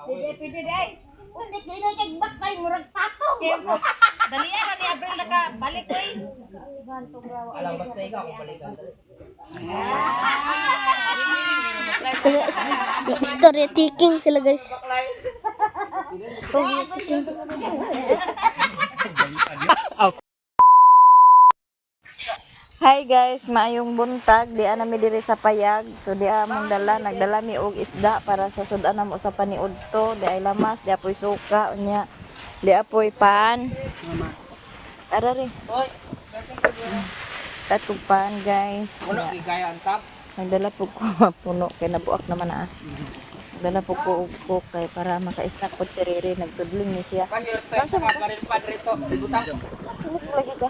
Pwede, pwede day. Ulit na kay baktay murag patong. Dali ra ni Abril naka balik oy. Alam basta ikaw kung balikan. Sila, story taking sila, guys. Story taking. Hi guys, maayong buntag. Di ana mi diri sa payag. So di among dala, nagdala mi og isda para sa sud-an namo sa paniud to. Di ay lamas, di apoy suka, unya. Di apoy pan. Ara rin. Tatong pan, guys. Wala gigaya ang top. Nagdala po ko puno kay nabuak naman ah. Nagdala po ko og coke kay para maka-snack po si Rere. Nagtudlong ni siya. Kahir tayo sa baril pa rito. Butang. Tulog lagi ka.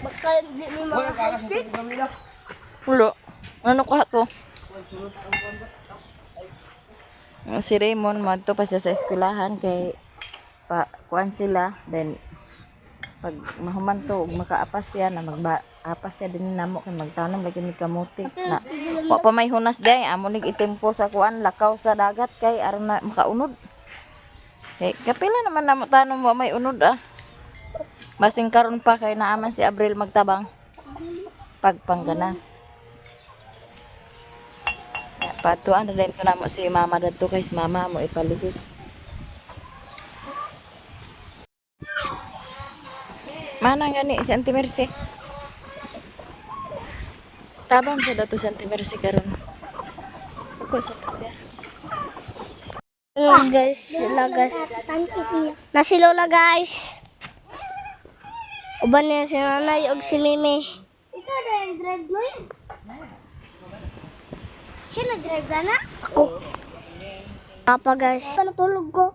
Baka di mo mga Wala. Ano kuha to? Si Raymond, madto pa siya sa eskwelahan kay pa kuan sila, then pag mahuman to ug makaapas siya na magba apas siya din namo kay magtanom lagi mi kamote na wa pa may hunas day amo nig itempo sa kuan lakaw sa dagat kay aron na makaunod kay kapila naman namo tanom wa may unod ah. Basing karon pa kay naaman si Abril magtabang pagpangganas. Ya, patuan na to namo si mama dadto kay si mama mo ipalihit. Mana gani si Auntie Mercy? Tabang sa dato si Auntie Mercy karon. Ako sa to siya. Ayun, guys, sila, guys. Na si Lola, guys. Uban niya si nanay og si Mimi. Ikaw na drive mo yun? Siya nag-drive ka na? Ako. Papa, guys. Natulog ko.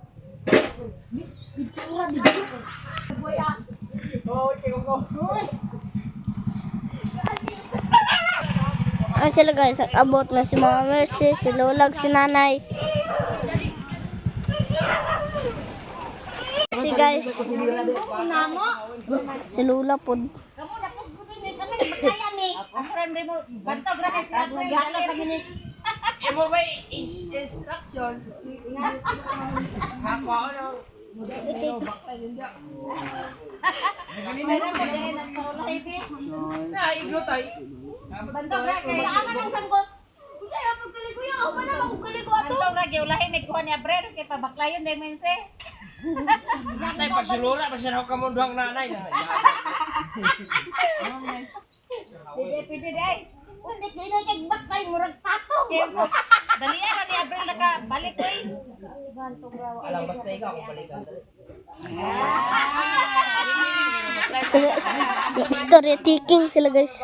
Ang sila, guys, abot na si Mama Mercy, si Lola, ug si Nanay. Si guys. Si Lola po. Kamu na pud ni kami bakaya mi. Asuran mo bantog ra kay si Abril. Dali ra ni. Imo ba instruction? Ako ano? Meron mo din ang paulahi bi. Na iglo tay. Bantog ra kay ama nang sanggot. Unsay apog kaligo ya? Ako na ako kaligo ato. Bantog ra giulahi ni kuha ni Abril kay pabaklayon day mense. Tay pagsulura pa siya ka mo duhang nanay. Pwede, pwede day. Ulit na kay baktay murag patong. Dali ra ni Abril naka balik oy. Alam basta ikaw kung balikan. Sila, story taking sila, guys.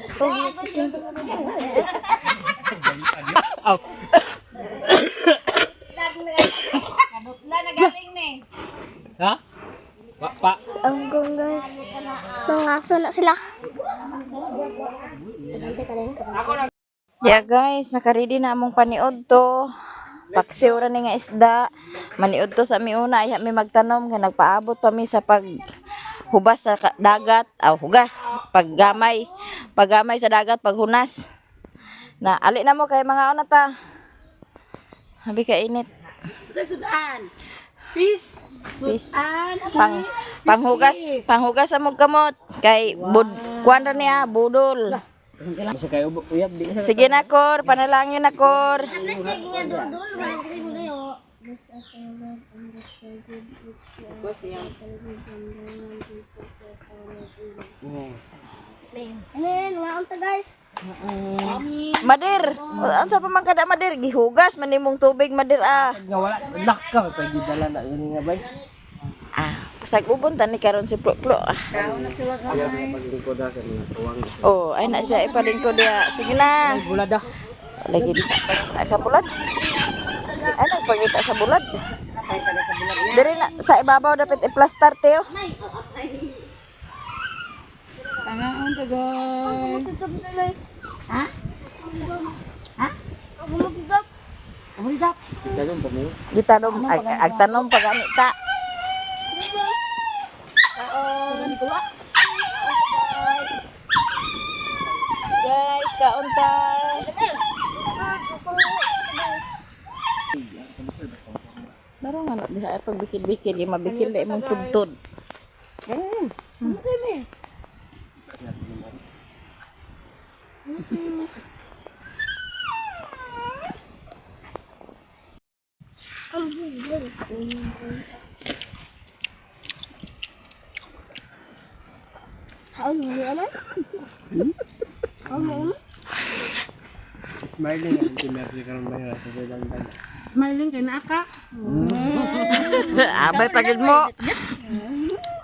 Story taking. Kanutla na galing ni. Ha? Pa pa. Ang gong, guys. Mga aso na sila. Yeah guys, nakaready na among paniod to. Paksiw ra ni nga isda. Maniod to sa miuna ay mi magtanom kay nagpaabot pa mi sa pag hubas sa dagat, aw hugas, paggamay, paggamay sa dagat, paghunas. Na ali na mo kay mga una ta. Habi ka init. Sudan. Peace. Pang panghugas, panghugas sa mong kamot kay bud kuan ra niya budol. Basta kayo uyab di Sige na kor, panalangin na kor. Ano yun? Mga unta, guys. Madir, unsa pa man kada madir gihugas man nimong tubig madir ah. Nga wala lock ka pag gidala na gani nga bay. Ah, pasag ubon tani karon si Ploplo ah. Oh, ay na siya ipalingkod diha. Sige na. Bulada. Lagi di ta sa bulad. Ay nagpangita sa bulad. Diri na sa ibabaw dapat i-plaster Teo. Gitanom ag, ag tanom pa gani ta. Nikuha. Guys, kaon ta. Laro nga na diha pag bikil-bikil, yung mabikil na imong tugtod. Smiling ang timersi karon ba yun sa dandan. Smiling kay naaka. Abay pagid mo.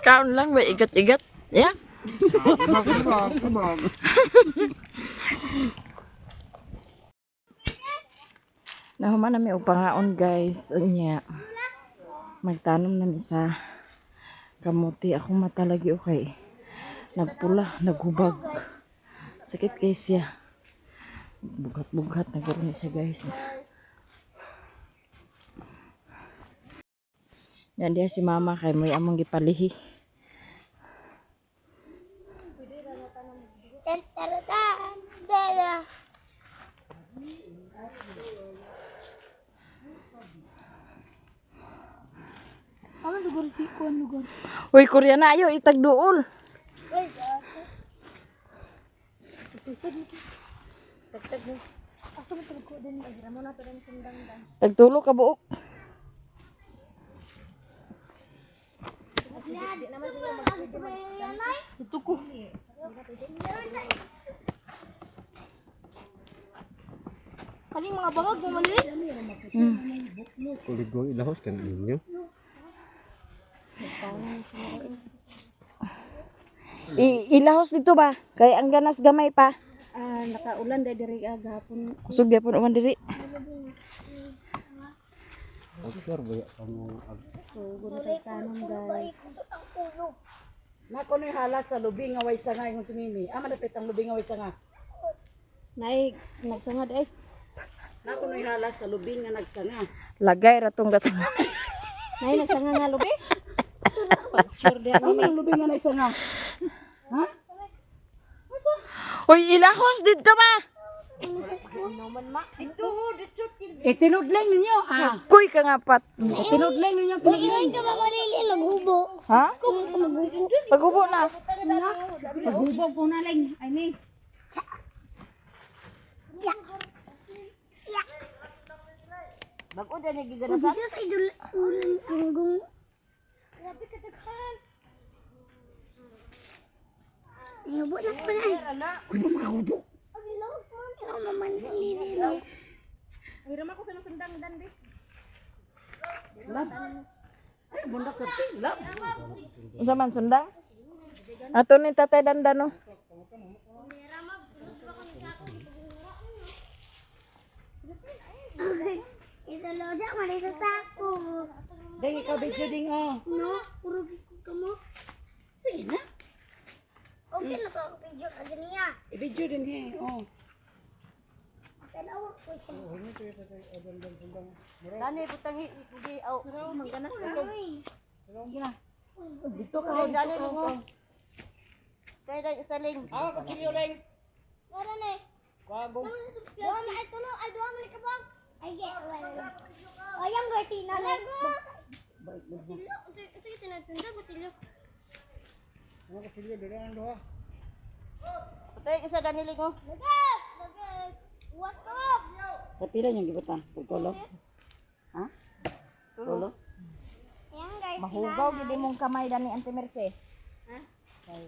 Kaon lang ba igat-igat. Yeah. Nahuman nami og pangaon, guys. Unya. Magtanom nami sa kamuti. Akong mata lagi okay. Nagpula, naghubag. Sakit kay siya. Bughat-bughat na guro ni siya, guys. Yan diha si mama kay mo'y among gipalihi. Ano lugar si kuan lugar? Uy, Koreana ayo itagduol. Tagtulo ka buok. Kaning mga bangag mo mali. Kulig ilahos kan ninyo. Ilahos dito ba? Kay ang ganas gamay pa. Ah, nakaulan dai diri gahapon. Kusog gyapon uman diri. Sure ba kamu So, guna kay tanom guys. Nako ni halas sa lubing nga way sanga ingon si Mimi. Ah, malapit ang lubing nga way sanga. Naig nagsangad ay. Nako ni halas sa lubing nga nagsanga. Lagay ra tong gas. Naig nagsanga nga lubi. Sure di Ano ang lubing nga nagsanga? Ha? Uy, ilahos dito ba? Eh, tinudling ninyo. Ah, Kuy ka nga pat. tinudling ninyo, tinudling. Ha? Paghubo na. Paghubog ko na lang. Ay, ni. Dito sa idol ulan ang gung. Grabe kadaghan. Ihubo na pala. Uy, makahubo. Ang ilawag mo, ikaw naman ang lililo. Lab. Ay, bundak sa ti. Lab. Unsa man sundang? Ato ni Tatay Dandano. Okay. Ito loda, malito sa ako. Ding, ikaw video ding, oh. No, puro ka mo. Sige na. Okay na ko video ka niya. I-video din eh, oh. Tanawa ko siya. Dani butang ikugi aw. Mangganas Ay. Dito ka, oh, dito ka. Oh. Kay dai saling. Ah, kutsilyo lang. Wala na eh. Kuwagong. Duha man ay tulo, ay duha man kabang. Ay, ge, wala. Ayang gati na lang. Sige, tinatunda, batilyo. Ano kutsilyo dili ang duha. Patay isa dani ling oh. Lagak! Lagak! What up? Sa pila niyang gibutang? Tulo? Ha? Tulo? Ayan guys. Mahugaw gid imong kamay dani Ante Merce. Ha? Kay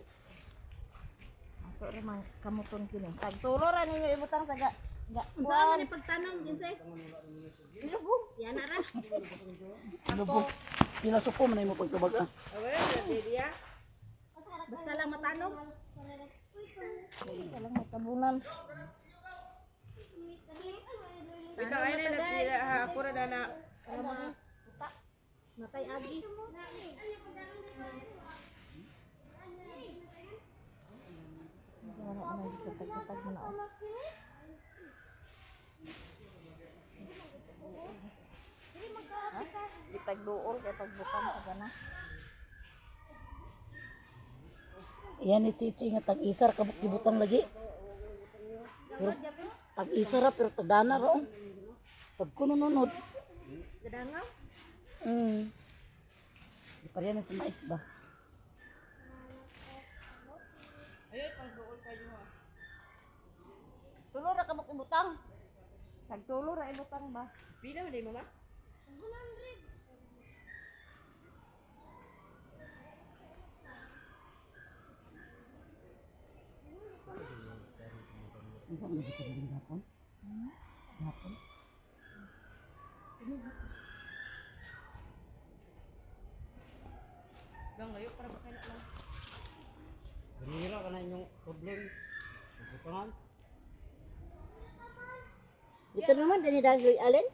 ato ra man kamuton kini. Tagtulo ra ninyo ibutang sa ga. Ga. Unsa man ni pagtanom kinsa? Lubog. Yan ra. Lubog. Pinasuko man na mo pagtubag ah. Basta lang matanom. Walang matabunan. Ikaw ay na nagpila ha ako ra na Matay agi. Gitagduol kay pagbutang sa gana. Yan ni Chichi nga tag-isar kabuk gibutang lagi. Pero tag-isar ra pero tagdana ra. Oh. Pag kuno nunod. Gadangaw? Di pa rin sa mais ba? Tulo ra ka ibutang. Tagtulo ra ibutang ba? Pila man mama? 1. Unsa man gito rin gapon? Gapon. Ganira ka na inyong problem. Butangan. Dito naman dani dagloy alin.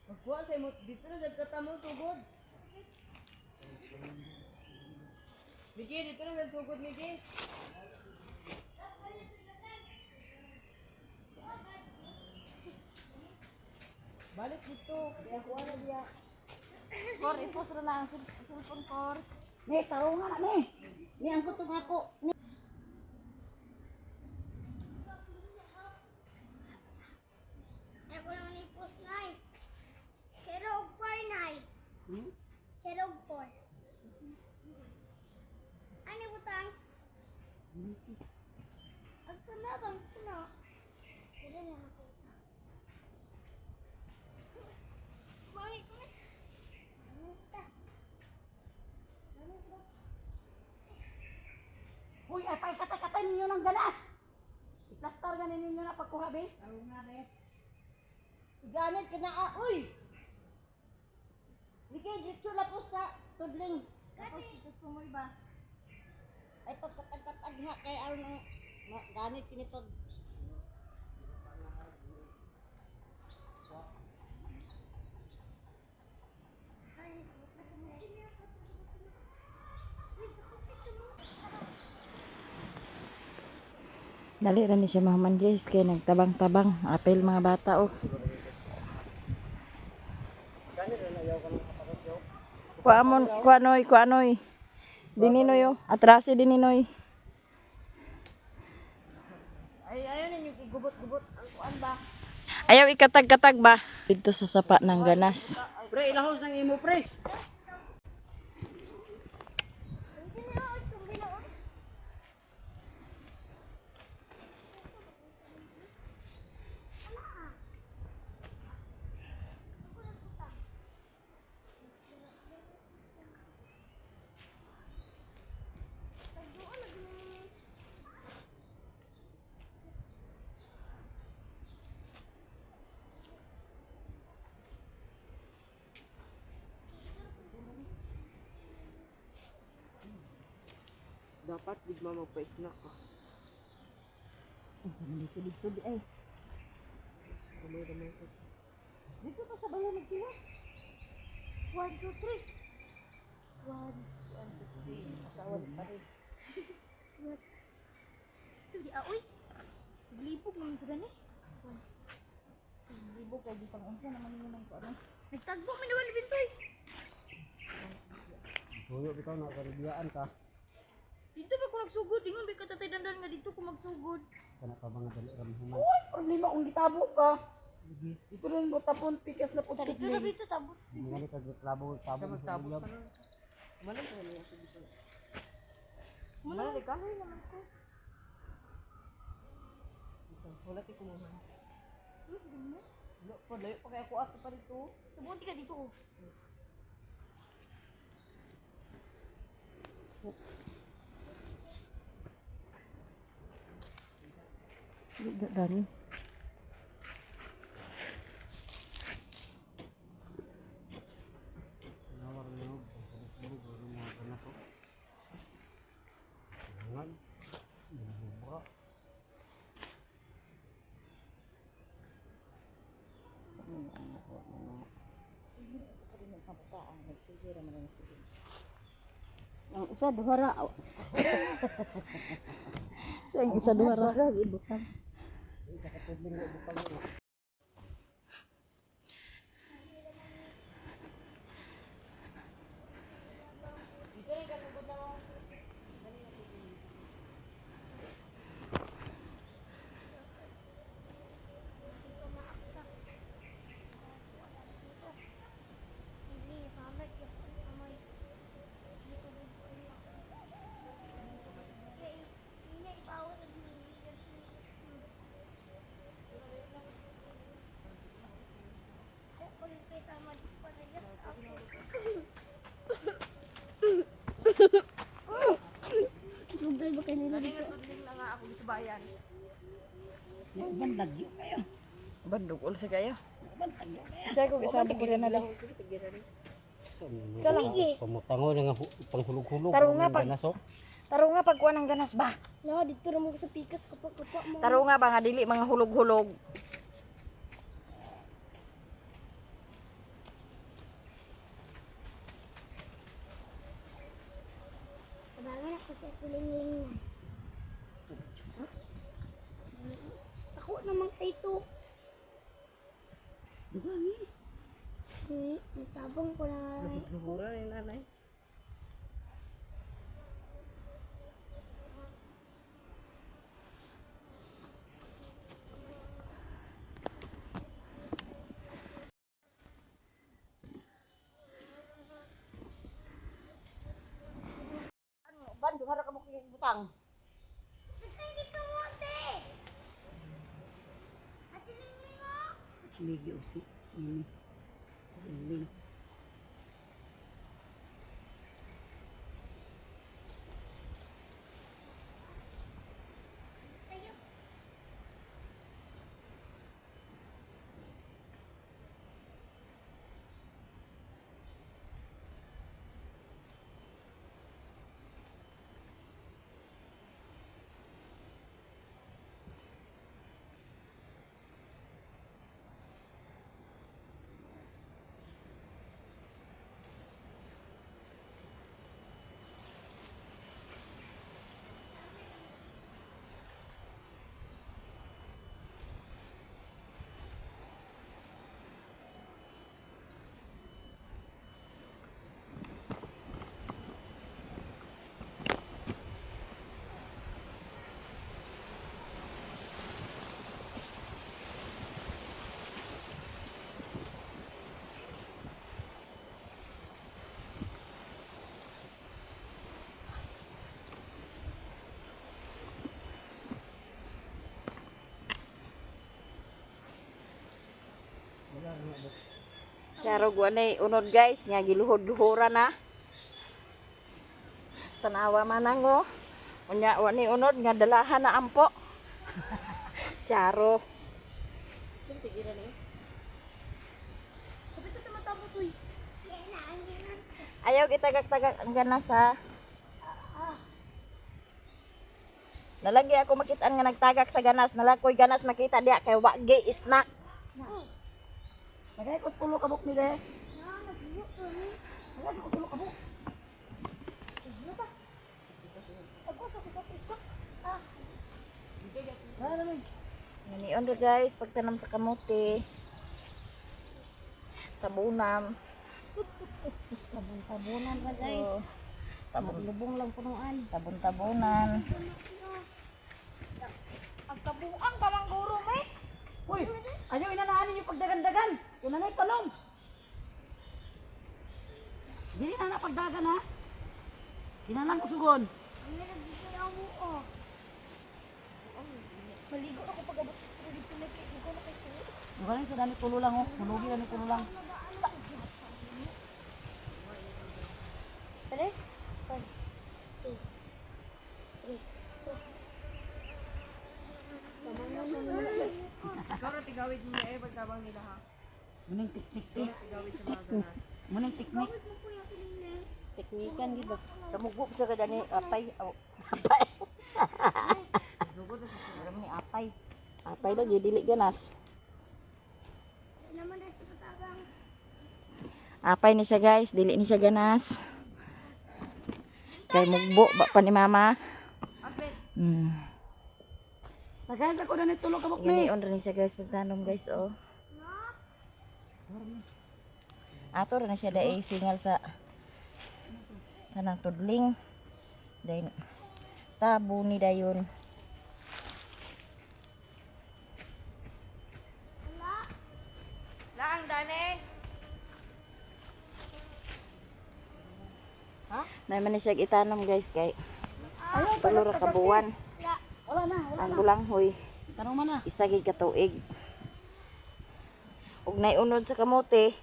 Magkuha kay mo dito na nagkatamo tugod. Miki, dito na nagtugod, Miki. Balik dito. Kuha na diya. Kor, ipos ra na ang cellphone, Kor. Ne, tarungan na ne. Ni ang kutong ako. Ako lang ni post nay. Zero og four nay. Zero og four. Ano butang? Ang kuna bang kuna? Dili na makita. Bakit ko na? Ano ta? Uy, ay pay katay-katay ninyo ng ganas. I-plaster ganin ninyo na pagkuha be. Ganit ka na, ah, uy! Miki, dito na po sa tudling. Tapos gusto mo iba. Ay pagkatag-katag ha, kay aron ang ganit kini pag. Dali ra ni siya mahuman guys kay nagtabang-tabang apel mga bata oh. Kuha mon, kuha noy, kuha noy. Dininoy oh, atrase dininoy. Ay, ayaw ninyo gubot-gubot ang kuan ba? Ayaw ikatag-katag ba? Dito sa sapa ng ganas. Pre, ilahos ang imo pre. Dapat bigma magpa-snack ka. Ay, Gamay-gamay ka. Dito pa sa balay nagtiwa. 1, 2, 3. 1, 2, 3. Asawa pa rin. Sige, ah, uy. Glibog naman sa gani. Libog kay di pang unsa naman ninyo nang kuan. Nagtagbo man naman bintoy. Tuyo bitaw na karibiyaan ka. Dito ba ko magsugod? Ingon ba katatay dandan nga dito ko magsugod? Kana ka ba nga dali ra mahuman. Uy, problema kung gitabo ka. Dito rin mo tapon pikas na pud Dito na dito tabot. Mga ka grabo tabo sa bulab. Tabuti ka dito. Oh. Dali. Nawar niyog, buro buro mga ganas oh. Ngan. Bura. Kabataan, nagsige ra man sige. Ang isa duha ra. Sa ang isa duha ra. Ibutang. Google ba kanila dito? Uban lagyo kayo. Bandog ulo sa kayo. Uban lagyo kayo. Sa ko gisabog ko na lang. Sa lang. Pamutango nga panghulog-hulog. Taro nga pag Taro nga pagkuha ng ganas ba? No, dito ra mo sa pikas kapag-kapa mo. Taro nga ba nga dili mga hulog-hulog. Tabangan ako sa kulingling na. Ako naman kay to. Duha ni. Tabang ko na. Luhura ni nanay. Uban duha ra ka mo butang. Dito mo, te! Ate Lingling, oh! Migi usi. Ini. Ini. Siya rog walay unod guys nga giluhod-luhura na. Tanawa man ang oh. Unya wa ni unod nga dalahan na ampo. Siyaro. Ayaw gitagak-tagak ang ganas ha. Nalagi ako makitaan nga nagtagak sa ganas. Nalakoy ganas makita diya kay wa gi snack. Nagay ko tulo ka buk ni de. Nagay ko tulo ka buk. Nanion ra guys, pagtanam sa kamote. Tabunan. Tabon-tabonan pa guys. So, tabon Lubong lang punuan. tabon-tabunan. Ang kabuang pamangguro mo eh. Uy, ayaw inanaanin yung pagdagan-dagan. Una na talong. Dili na na pagdagan ha. Kinalang kusugon. Ang meron dito na mo, oh. Maligo ako pag abot ko dito na kay ko na kay Duha lang sa dami tulo lang oh. Hulugi lang tulo lang. Pare? 1, 2, 3, 4. Muning tiktik eh. Muning tiknik. Teknikan gid ba? Kamugbo sa kadani apay. Aw, Apay. Ni apay. Apay lagi dili ganas. Naman na sa patabang. Apay ni siya guys, dili ni siya ganas. Kay mugbo ba pa ni mama. Nagahasa ko na ni tulo ka buok ni. Ginion rin siya guys pagtanom guys oh. Ato rin na siya dai singal sa kanang tudling. Then tabo ni dayon. Laang dani. Nay man ni siya itanom guys kay tulo ra ka buwan. Wala na, wala. Ang bulanghoy Tanong man na. isa gid ka tuig. Ug nay unod sa kamote,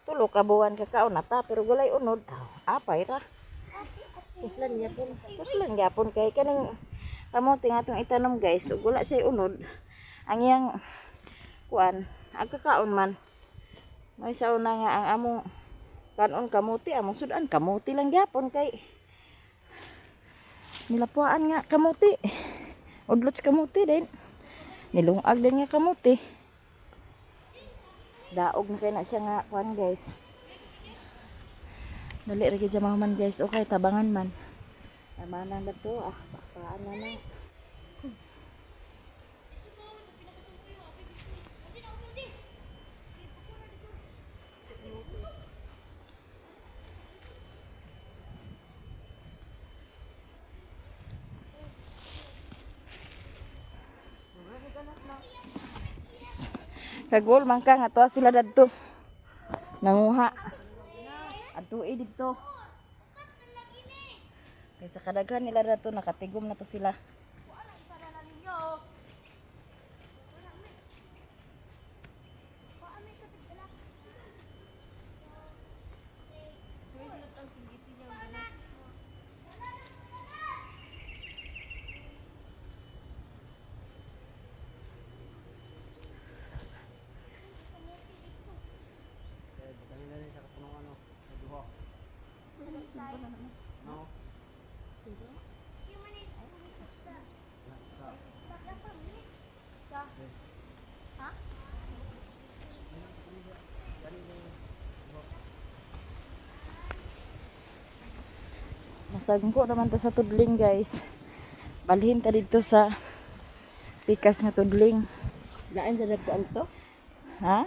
tulo ka buwan ka kaon na ta pero walay unod, aw, apay ra. Puslan gyapon. Puslan gyapon kay kaning kamote nga atong itanom guys, ug wala siya unod. Ang iyang kuan, ang kakaon man. May sa una nga ang among kanon kamote, among sudan kamote lang gyapon kay nilapuan nga kamote. Udlot sa kamote din. Nilungag din nga kamote. Daog na kay na siya nga kuan guys. Dali ra gyud siya mahuman guys. Okay, tabangan man. Amanan na to ah, bakpaan na na. Kagol man ka nga tuwa sila dadto. Nanguha. Adto eh didto. Kay sa kadaghan nila dadto nakatigom na to sila. Masagko naman ta sa tudling guys. Balhin ta didto sa pikas nga tudling. Lain sa dagko to. Ha?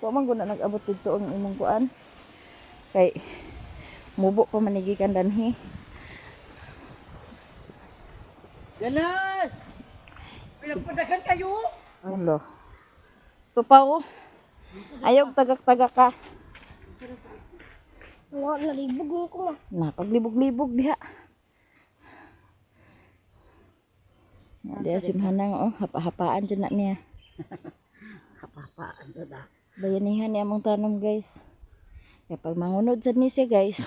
Wa man guna nag-abot didto ang imong kuan. Kay mubo pa man ni gikan danhi. Ganas. Pinagpadagan kayo. Ulo. Tupaw. Oh. Ayaw tagak-tagak ka. Wala, nalibog ko ma. Na paglibog-libog diha. Na diha si Manang oh, hapa-hapaan jud na niya. Kapapaan sa da. Bayanihan niya among tanom guys. Kaya pag mangunod sad ni siya guys,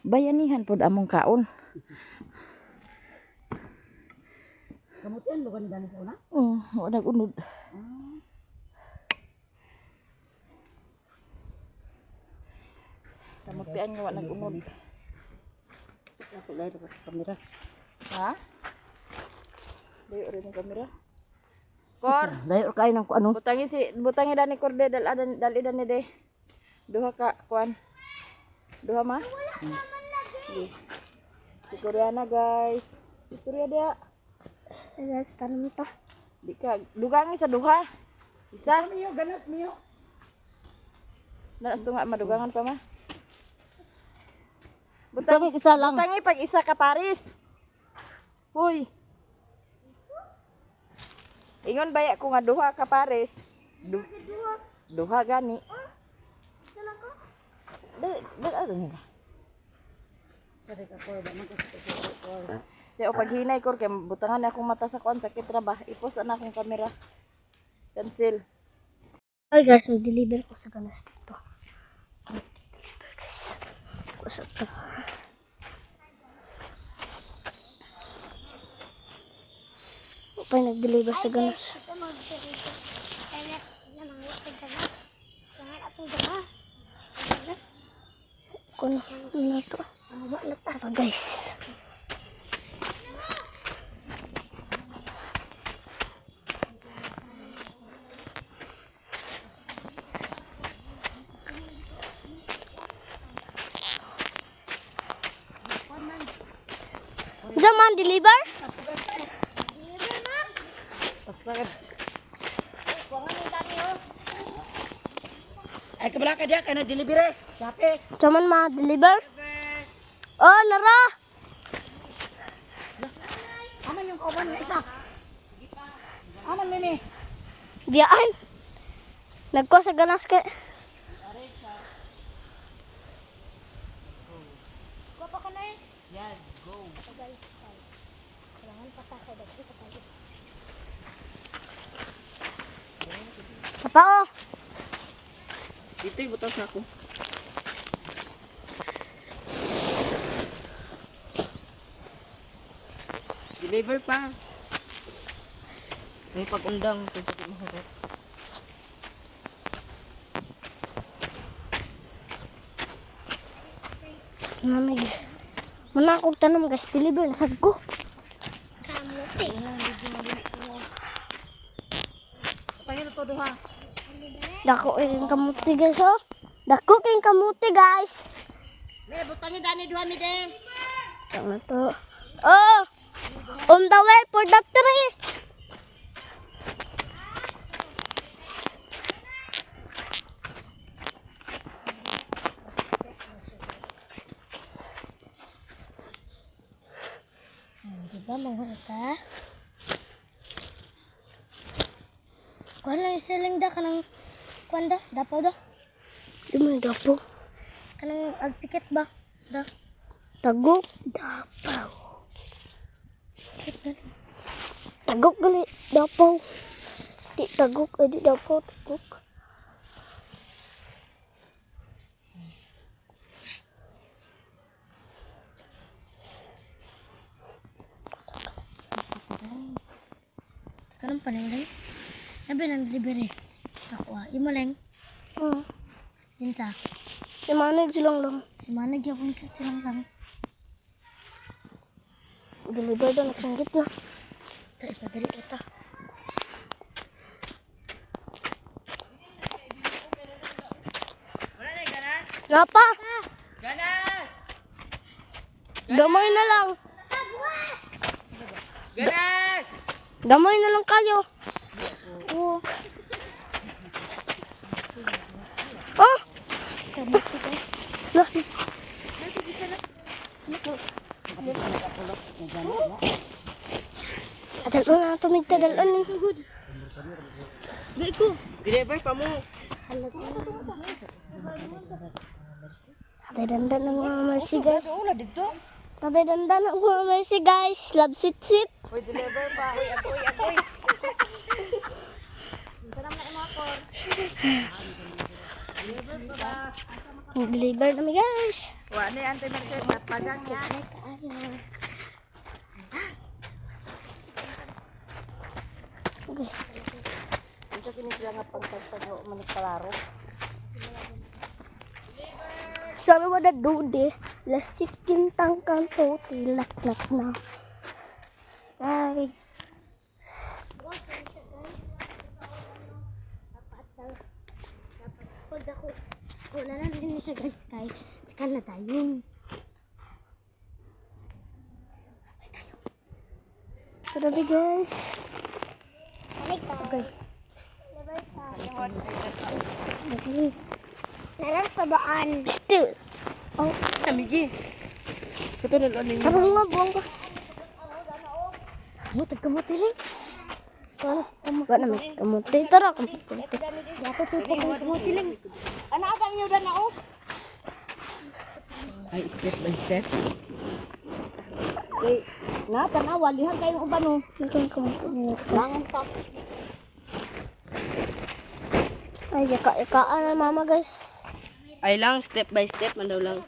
bayanihan pod among kaon. Kamutian lugan dani sa una. Oh, wa nag-unod. Kamutian nga wa nag-unod. Ako lain sa kamera. Ha? Layo rin ang kamera. Kor, Layo kayo ng ano. butangi si butangi dani korde dal dali dali dani de. Duha ka kuan. Duha ma? Wala Si Koreana guys. Si Korea dia. Ganas, tanong to. Di ka dugangi sa duha. Isa. Miyo, ganas miyo. Naras tunga madugangan pa ma. Butangi isa lang. Butangi pag isa ka Paris. Hoy. Ingon baya ko nga duha ka Paris. Du duha gani. Dali, dali, ano nila? Di o paghinay ko kay butangan na akong mata sa kuan sakit ra ba. Ipos na akong kamera. Cancel. Ay guys, mag-deliver ko sa ganas dito. Mag-deliver guys. Ko sa to. Upay nag-deliver sa ganas. Kuno na to. Tara guys. Man, deliver? Ay kabala ka diya kay na delivery. Shopee. Unsa man ma, deliver? Oh, nara! Aman yung kauban nga isa. Aman mimi. Diyan. Nagkuha sa ganas kay. Sa pao. Dito ibutang sa ako. Deliver pa. May pag-undang. Mamig. Muna akong tanong guys, deliver na sad ko. Patangin to duha. Dako kayong kamuti guys oh. Dako kayong kamuti guys. Me butangin dani duha mi de. Tama to. Oh! On the way for the tree. Diba mga ka? Kuan lang isa lang da kanang kuan da dapaw da. Di mo dapaw. Kanang agpikit ba? Da. Tagok dapaw. Tagok gali dapaw. Di tagok eh, di dapaw tagok. Karon pa lang. Sabi ng delivery sa kuha. Imo lang. Din sa. Si Manag silang lang. Si Manag yapon sa silang lang. Deliver daw nagsanggit na. Ta ipadali kita. Napa? Ganas! Gamay na lang. Ganas! Gamay na lang kayo. Oo. Oh! Lah. Adalon na tumigta dalon. Deliver pa mo. Tatay dandan ng mga mercy guys. Tatay dandan ng mga mercy guys. Love sweet sweet. Uy, deliver pa. Uy, agoy, agoy. Deliver na guys. Wa ni Ante Merced, mapagang niya. Okay. Unsa kini sila nga pagtagtag o managkalaro? Sabi mo na dude, lasikin tangkang puti, laklak na. Ay. Pag ako, wala na din siya guys kay takan na tayo. Tara na guys. Okay. Okay. Narang sa baan. Still. Oh, Namigi. Ito na lang ninyo. tara nga, buwang ka. Mo tagkamote lang. Wala na may kamuti. Tara, kamuti. Dapat tupo kang kamote lang. Ano aga niyo dan na oh? Ay, step by step. Kay na tanawa lihan kayong uban oh. May kamuti. Langan pa. Ay, yaka-yakaan na mama guys. Ay lang, step by step, man daw lang.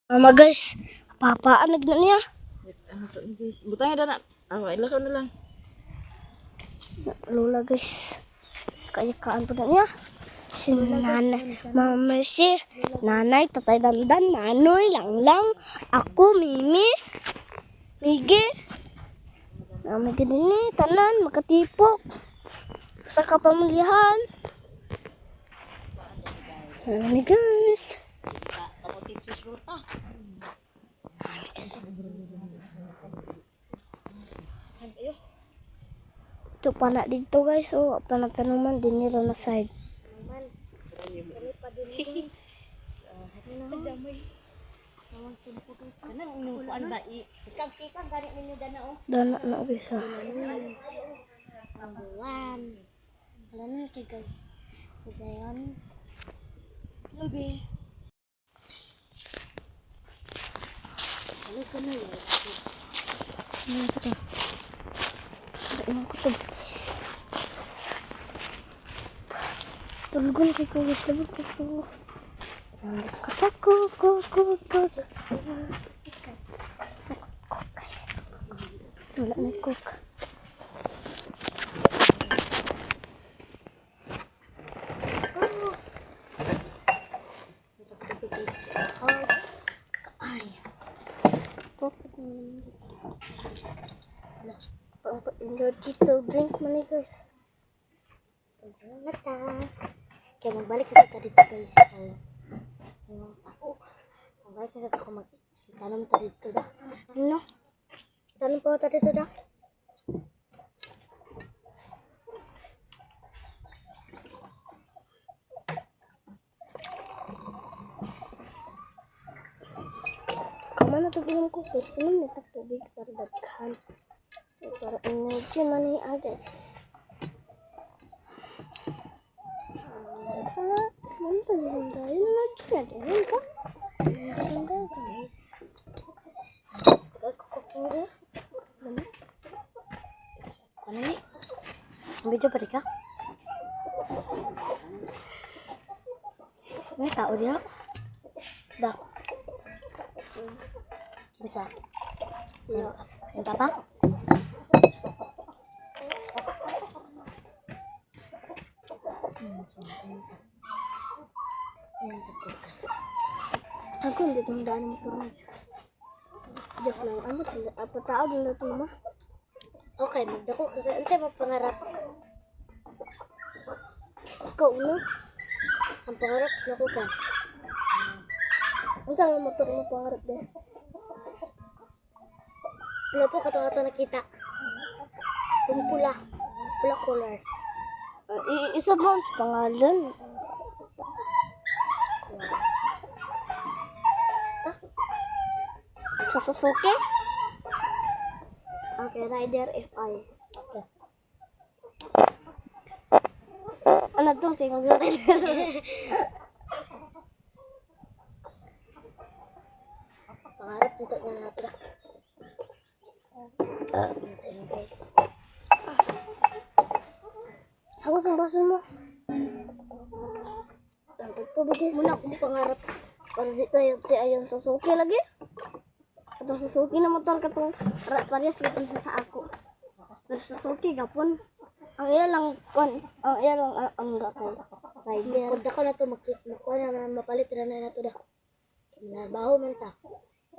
Mama guys, papaan na niya. Ano to guys? Butang na na. Ah, ilakaw na lang. Lola guys. Yaka-yakaan po na niya. Si nanay, Mama Mercy, nanay, tatay dandan, nanoy, langlang, ako, Mimi, Migi, Mami ganini, tanan, makatipok, sa kapamilyahan. Mami guys. Ito pa na dito guys. Oh, pa na tanuman din nila na side. Dana na bisa. Number one. Wala na kay guys. Dayon. Lubi. Ano ito ka? Ano ko to guys? Tulgon kay ko guys. Labot ko ko. Kasako ko ko ko. Coke guys. Wala na coke. Coke. Pang energy to drink man ni guys. Mata. Kaya magbalik sa ta dito guys. Ay, yung tao. Magbalik sa ta ko mag tanong ta dito da. Ano? Tanong pa ta dito da. Kama na tubig ko guys. Inom na ta tubig para daghan. Para energy man ni guys. Daghan. Man ta energy na din ka. Daghan guys. Ano ni? Ang video pa rin ka? May tao diha. Da. Bisa. Yung papa? Ako hindi itong daan ng motor mo. Joke lang. Ano? Apa tao din na ito ma? Okay, magdako ka. Ano sa pangarap? Ikaw no? Ang pangarap nako ka. Ano ang motor mo pangarap din? Ano po kato-kato nakita? Itong pula. Pula color. Isa ba ang pangalan? Sa Suzuki? Okay, Rider FI. Okay. Ano itong tingog sa rider? Pangarap nito na natin. Ayun, guys. Ako sa baso mo. Ang tubig Muna akong pangarap. Para di tayo ti ayon Suzuki lagi. Atong Suzuki na motor katong parehas gapon sa ako. Pero Suzuki gapon. Ang iya lang kon, ang iya lang ang gakay. Rider. Pag dako na to makuha na na mapalit na na to da. Trabaho man ta.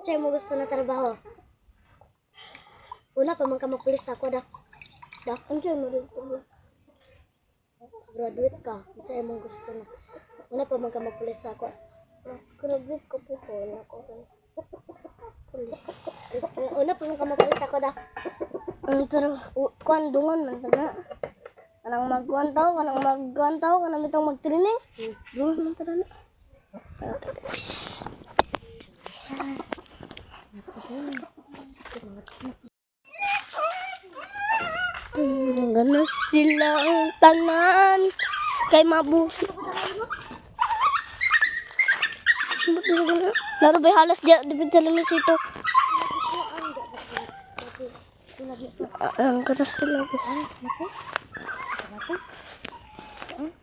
Chay mo gusto na trabaho. Una pa man ka mapulis ako da. Da unsa mo dito? Graduate ka. Unsa imong gusto na. Una pa man ka mapulis ako. Graduate ko po ko na ko. Pulis. Una pa man ka mapulis ako da. Pero kuan dungan man ta na. Kanang magkuan tao, kanang magkuan tao, kanang bitong mag-training. Dungan man ta na. Ganas sila ang tanan kay mabuhi. Laro ba halos di di sa lamis ito. Ang ganas sila guys.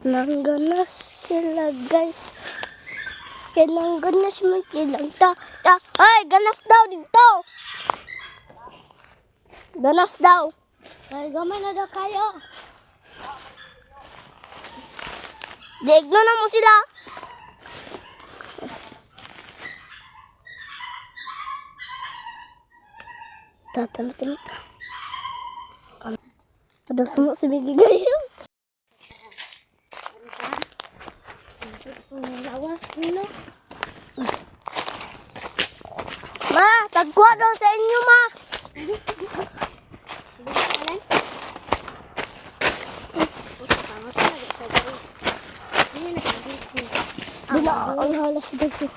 Nangganas sila guys. Kaya nangganas man silang ta ta. Ay, ganas daw dito. Ganas daw. Kay gamay na daw kayo. Diigno na mo sila. Tatalo talo ta. Padang sumo si Biggie guys. Ma, tagkuha daw sa inyo, ma. Ya, ang halas guys. Eh.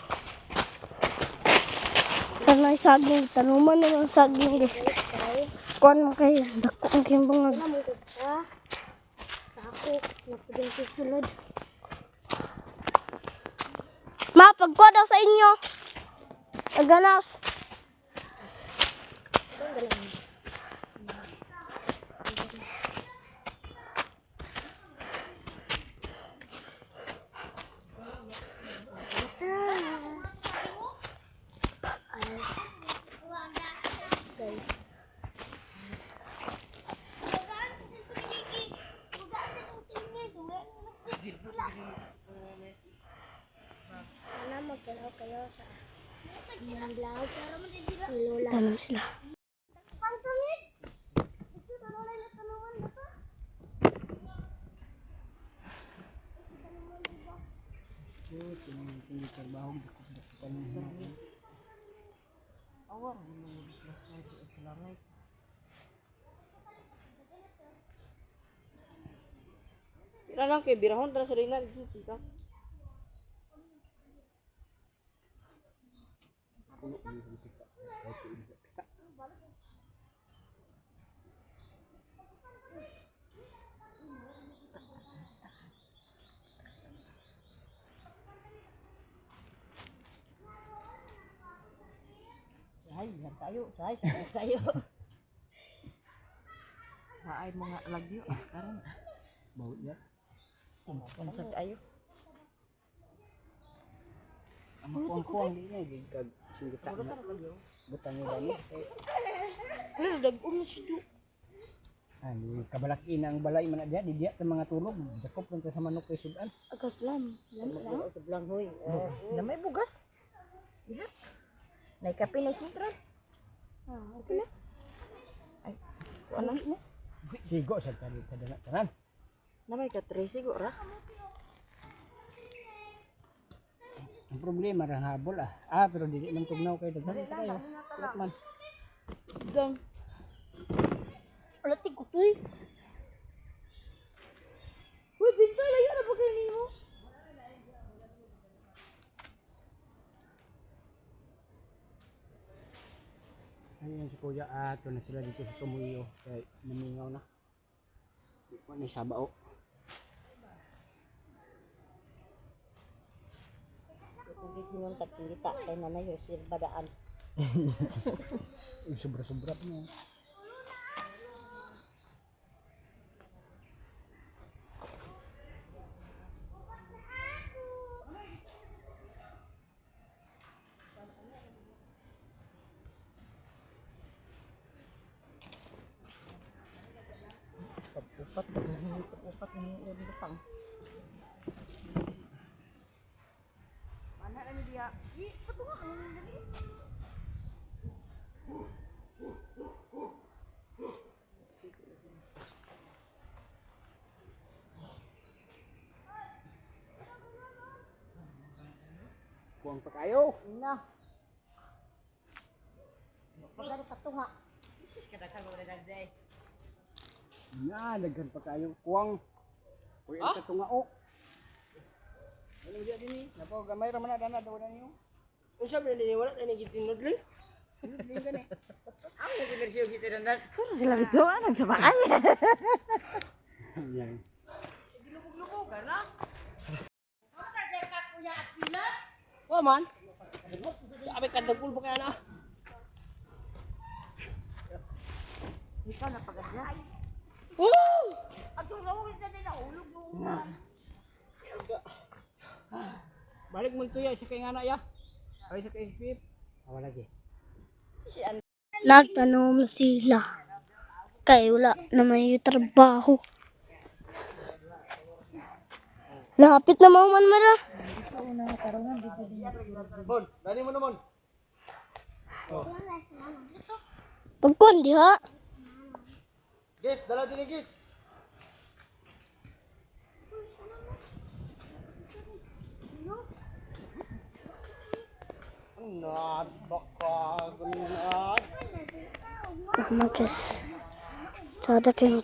Tanay saging, tanuman na ng saging guys. Kuan mo kayo, dako ang kayong bungag. Sako, napagyan ko sulod. Ma, pagkuha daw sa inyo. Aganas. Sana magtanaw kayo sa inyong vlog. Ni Lola. Tanom sila. Tira lang kay birahon tara sa ringan. Tira. Ay, yan tayo. Ay, tayo. Naay mga lagyo ah, karon. Bawit ya. Unsad ayo. Ang makuang-kuang di na kag singita na. Butang ni dani. Pero dag-um na siya do. Ay, kabalaki na ang balay man na diya, di diya sa mga tulog. Dakop lang ta sa manok kay sudan. Agas lam. Lam lang. Sublang hoy. Na may bugas. Diha. Nay kape na sentral. Ah, okay na. Kuan na. Sigo sa tani kadana tanan. Na may ka-3 siguro ra. Ang problema ra habol ah. Ah, pero dili man tugnaw kay daghan tayo. Wala man. Wala tig kutoy. Uy, bintay layo na ba kayo nimo? Ayan si Kuya, ah, ito na sila dito sa Tumuyo. Kay namingaw na. Di ko na sabao. Kung gigingon tag singita kay nanay Jose badaan. Uy, sobra-sobra pa niya. Upat, upat ni lutang. Kuwang pa kayo. Na. Pagkano patunga. Na, daghan pa kayo. Kuwang. Kuya ka tungao. Wala diya dinhi. Napo gamay ra man na dana daw na niyo. Unsa ba ni wala na ni gitinudloy? Tinudloy gani. Ang nagi mersiyo gitinudloy. Pero sila dito ah, nagsabaan. Yan. Wa man. Sabi ka dagul ba kaya na? Ikaw na pagadya. Woo! Balik mo tuya sa kay ngana ya. Ay sa kay SPF. Ah, wala gi. Nagtanom sila. Kay wala na may trabaho. Lapit na mauman mara. Bon, dani mo naman. Pagkuan diha. Gis, dala din gis. Nad baka gunad. Tama guys. Sada kayong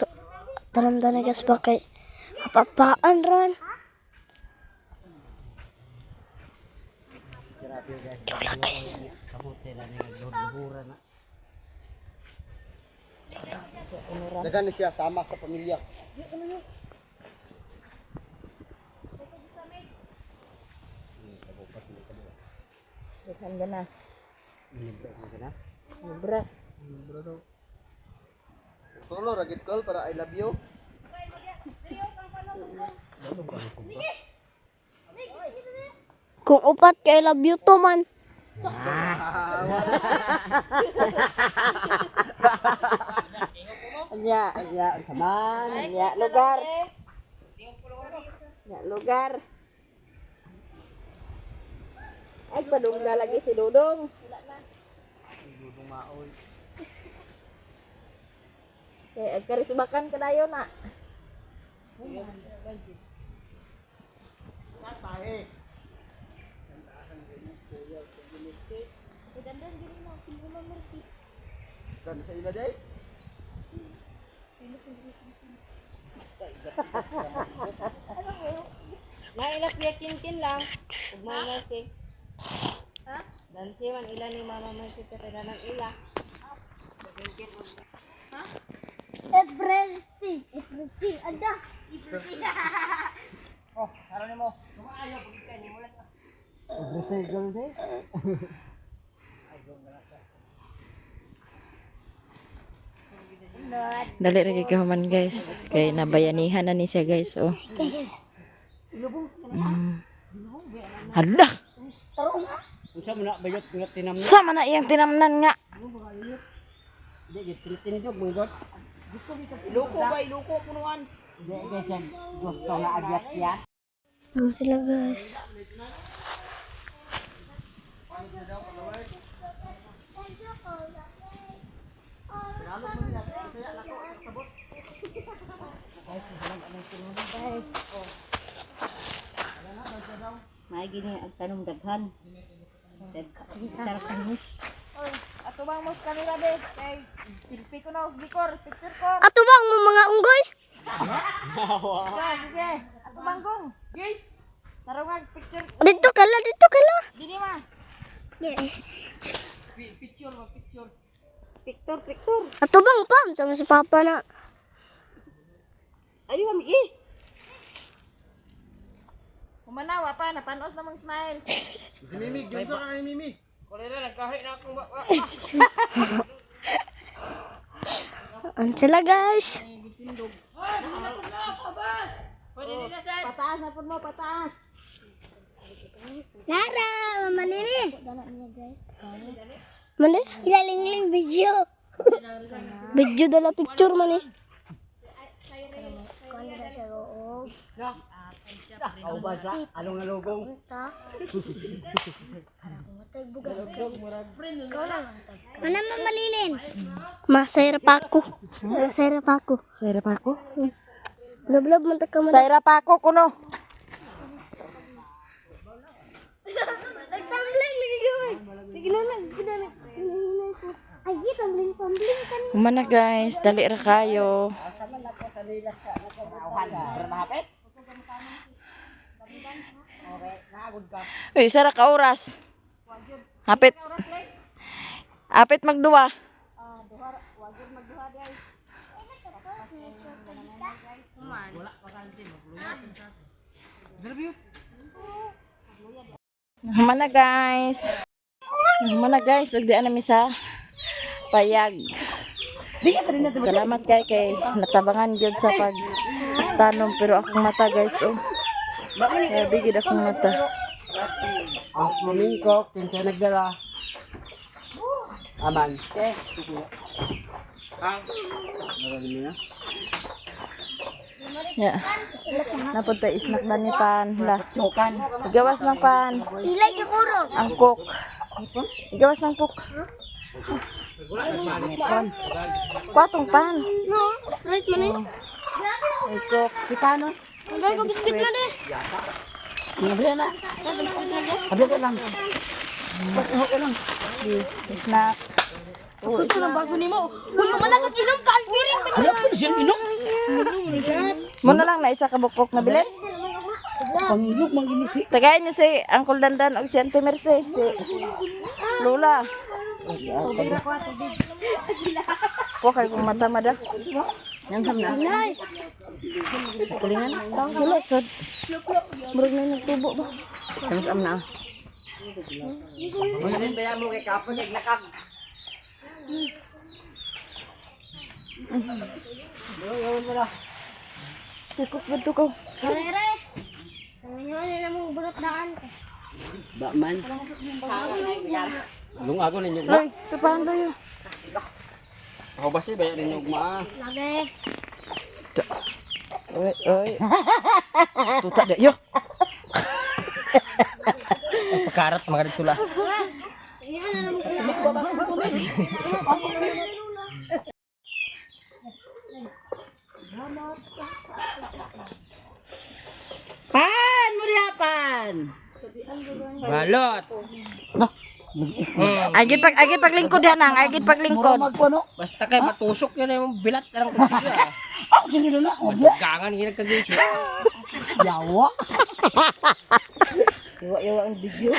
taramdan na guys ba kay apapaan ran. Lola guys. Dagan na siya sama sa pamilya. Daghan ganas. Libra. Solo ragit call para I love you. Kung upat kay love you to man. Nya, Nya saman. nya lugar. Nya lugar. Ay, padungga lagi si Dudong. Kay agkarisubakan kadayon na. Dan sa ila day. Nailak biya kinkin lang. Ug Mama Mercy. Ha? Dansi man ila ni Mama Mercy sa ng ila. April C. April C. Ada. Recycle day. Dali ra kay kahuman guys. Kay nabayanihan na ni siya guys oh. Hala. Unsa man na bayot nga tinam. Sama na iyang tinamnan nga. Di gid tinindog mo god. Iluko ba iluko punuan. Di kay siya gusto nga agyat ya. Ano sila guys? May gini ang tanong daghan. Daghan kanus. Atubang mo sa kamera be. Kay silpi ko na og bikor, picture ko. Ato bang mo mga unggoy? Sige. Atubang gong. Gay. Tarungag picture Dito ka la, dito ka la. dini ma. Picture, picture. Ato bang pam sama si papa na. Ayo kami eh. Humanawa pa napanos na mong smile. Si Mimi, gyud sa ka ni Mimi. Ano sila guys? Pataas na pud mo, pataas. Lara, mama nini. Mane? Ilalingling video. Video dala picture man eh. Aw ba sa along alugong. Ano man malilin? Masayra pa ako. Masayra pa ako. Sayra pa ako. Love-love man ta ka man. Sayra pa ako kuno. Nagtumbling lagi gawin. Sige na lang, sige na lang. Ay, tumbling tumbling ka ni. Humana guys, dali ra kayo. Uy, isa ra ka oras. Hapit. Hapit magduwa. Humana guys. Humana guys, ug di na mi sa payag. Salamat kay kay natabangan gyud sa pagtanom pero akong mata guys oh. Grabe gyud akong mata. Ang mamingkok kinsa nagdala. Aman. Ha? Marami na. Yeah. Napunta isnak na ni pan la. Gawas ng pan. Ilay yung urong. Ang cook. Gawas ng cook. Kwatong pan. No, Sprite man eh. Ay cook. Si pano? Ang ko biscuit man eh. Abli na. Abli ka lang. Okay lang. Snack. Gusto ng baso nimo. Uy, man ka inom ka ang piring. Ala po siyang inom. Muna lang na isa ka bukok na bilin. Pangilog man gini si. Tagayin niyo si Uncle Dandan og si Auntie Mercy, si Lola. Ko kay kung mata mada. Nang na. Kulingan. Wala sad. Murag na nagtubo ba? Tam na. Tikop ba to ko? Karere. Ngayon na namang bunot daan. Ba man. Lungago ninyo. Loy, tupahan tayo. Ako ba si bayar ninyo ma? Lagi. Oy, oy. Tuta da yo. Pagkarat mga dito la. Ngayon na namang Pan mo diha pan. Balot. Ay gid paglingkod hanang, ay gid paglingkod. Magkuno. Basta kay matusok yan yung bilat lang kung siya. Ako sige na. Obya. Gangan ginagkagisi. Yawa. Yawa-yawa ang video.